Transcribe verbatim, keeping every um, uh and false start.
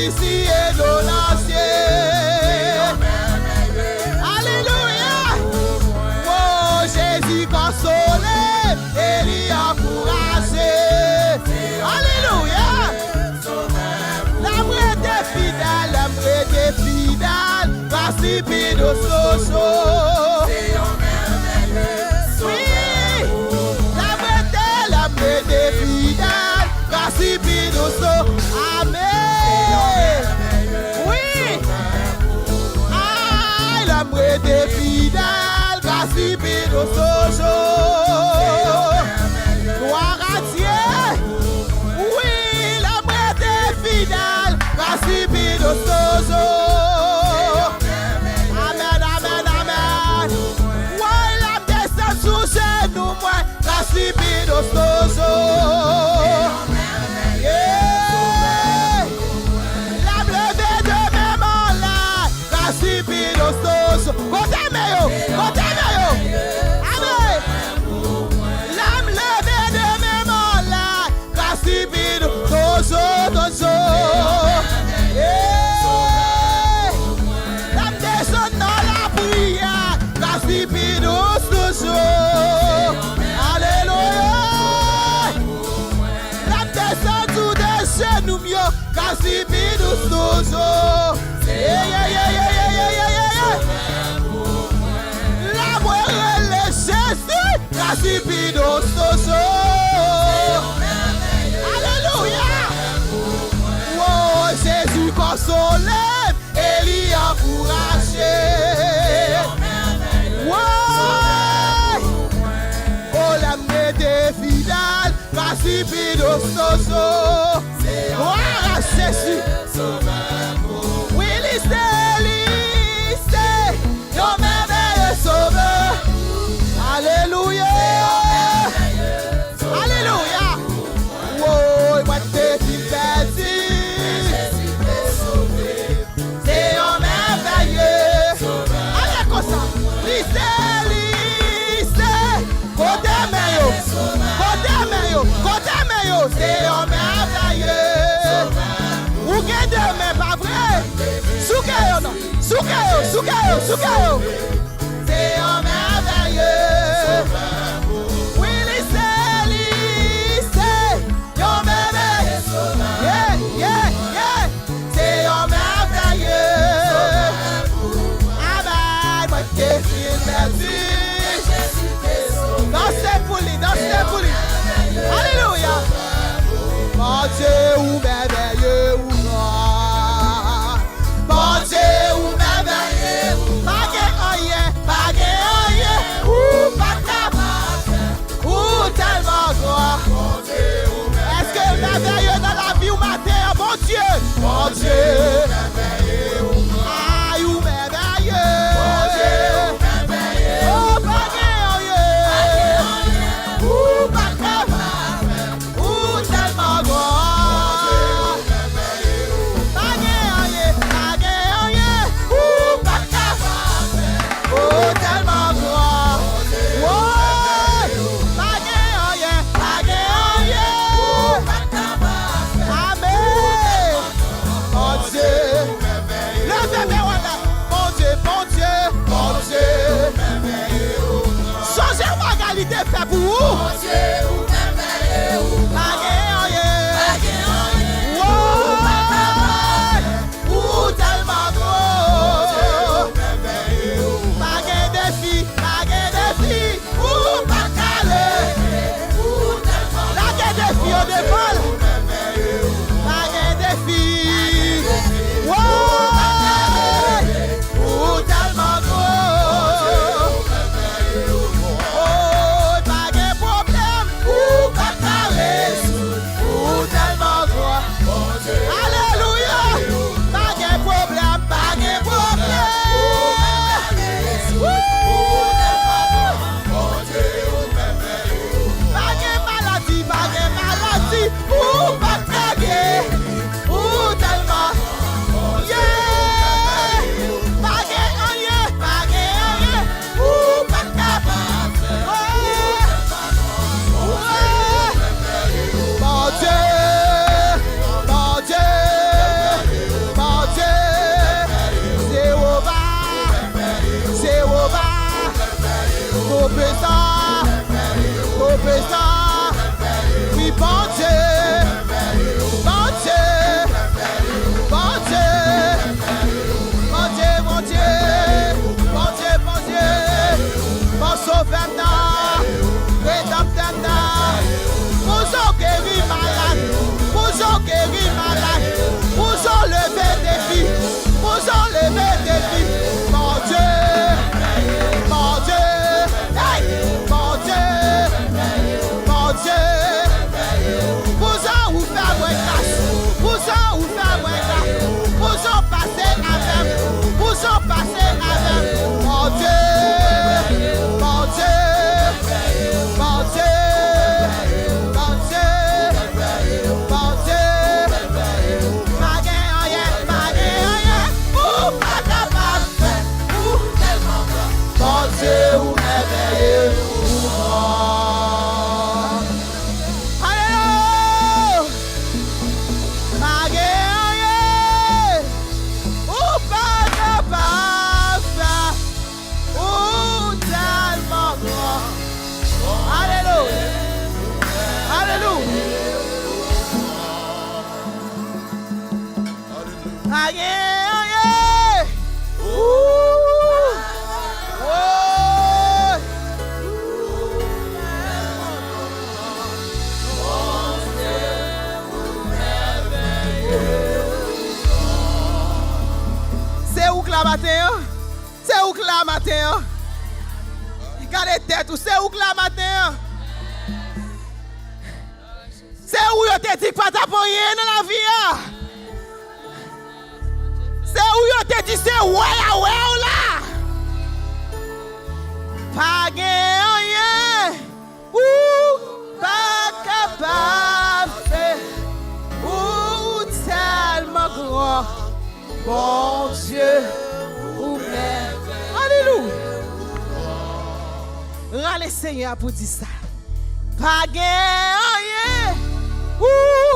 Siye do nan sye. Alelouya. O Jezi konsole e li ankouraje. Alelouya. Lè m rete fidèl, lè m rete fidèl, gras li pi dous toujou. Wi, lè m rete, lè m rete fidèl, gras li pi dous toujou. Amèn. Wi. Ay, lè m rete fidèl, gras li pi dous toujou. Glwa a Dye. Wi, lè m rete fidèl, gras li pi dous toujou. Amèn, amèn, amèn. Woy, lè m desann sou jenou mwen, gras li pi dous toujou. Yeah. Lè m leve de men m anlè, gras li pi dous toujou. Kote men yo? Kote men yo? Amèn. Lè m leve de men m anlè, gras li pi dous toujou, toujou. Yeah. Lè m desann nan lapriyè, gras li pi dous toujou. Alelouya. Lè m desann sou de jenou m yo, gras li pi dous toujou. Yeah, yeah, yeah. Lè mwen rele Jezi, gras li pi dous toujou. Alelouya. O Jezi konsole m e li ankouraje. Woy. O lè m rete fidèl, gras li pi dous toujou. Glwa a Jezi. Wi, li se, li se yon mèvèye sovè. Alelouya. Alelouya. Woy, mwen te fin pèdi. Se yon mèvèye. Ale konsa. Li se, li se. Kote men yo? Kote men yo? Kote men yo? Se yon mèvèye. Ou gen de men, pa vre? Souke yo non. Souke yo, souke yo, souke yo. Se yon mèvèye. Wi, li se, li se yon mèvèye. Yeah, yeah, yeah. Se yon mèvèye. Amèn. Mwen te fin pèdi. Danse pou li, danse pou li. Alelouya. Bondye ou mèvèye ou gran. Bondye ou mèvèye ou gran. Pa gen anyen, pa gen anyen ou pa kapab fè. Ou tèlman gran. Èske l mèvèye nan lavi w maten an, Bondye? Bondye. Ay, ou mèvèye. O, pa gen anyen ou pa kapab fè. Ou tèlman gran. Pa gen anyen, pa gen anyen ou pa kapab fè. Ou tèlman gran. Woy! Pa gen anyen, pa gen anyen ou pa kapab fè. Amèn. Bondye. Leve men w anlè. Bondye, Bondye, Bondye. Sonje bagay li te fè pou ou. Pa gen anyen. Woy! Ou tèlman gwo. Pa gen defi, pa gen defi ou pa ka leve. Lage defi yo devan l. Pa gen defi. Woy! Ou tèlman gwo. Oh, pa gen pwoblèm. la maten an? Se ou k la maten an? Gade tèt ou, se ou k la maten an? Se ou yo te di k pa t ap anyen nan lavi a. Se ou yo te di se wè y a wè w la. Pa gen anyen ou pa kapab fè. Ou tèlman gran, Bondye, ou mèt. Alelouya. Rale Senyè a pou di sa. Pa gen anyen ou